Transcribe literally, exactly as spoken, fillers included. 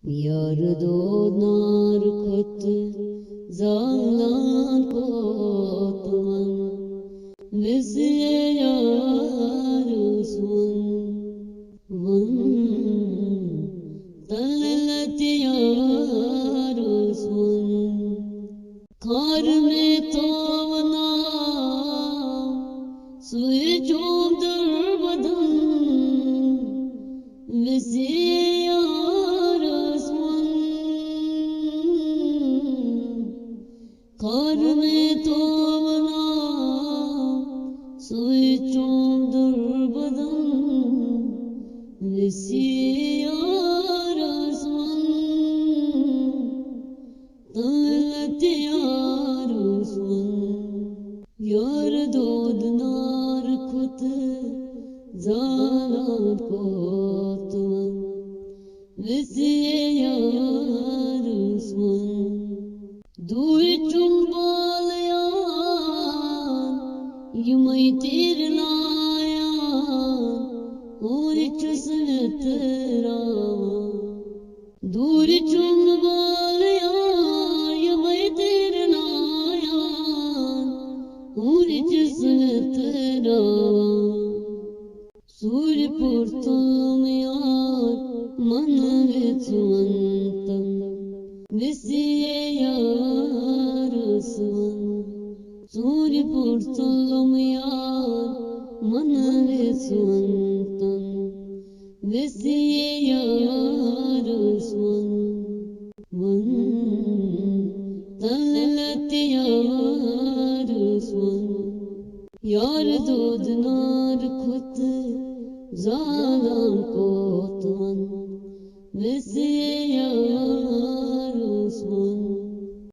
یار دود نار کھوٚت زالان کوتوَن، ویسے یار سون، وَن تلہٕ لتہِ یار سون۔ خار میں تو وَنا سُے چون دربدن، ویسے یار سون۔ خار میں تو وَنا سُے چون دربدن، ویسے یار سون۔ تلہٕ لتہِ یار سون۔ یار دود نار کھوٚت زالان کوتوَن، ویسے یار سون۔ دوٗرِ چھُم بالان یِمَے تیٖر لایان، اوٗرۍ چھُس وِتراوان۔ دوٗرِ چھُم بالان یِمَے تیٖر لایان، اوٗرۍ چھُس وِتراوان۔ سوٗرِ پوٗر تُلُم یار، مَنہٕ ویژوَن تَن، ویسے یار سون۔ سوٗرِ پوٗر تُلُم یار، مَنہٕ ویژوَن تَن، ویسے یار سون۔ وَن تلہٕ لتہِ یار سون۔ یار دود نار کھوٚت زالان کوتوَن، ویسے یار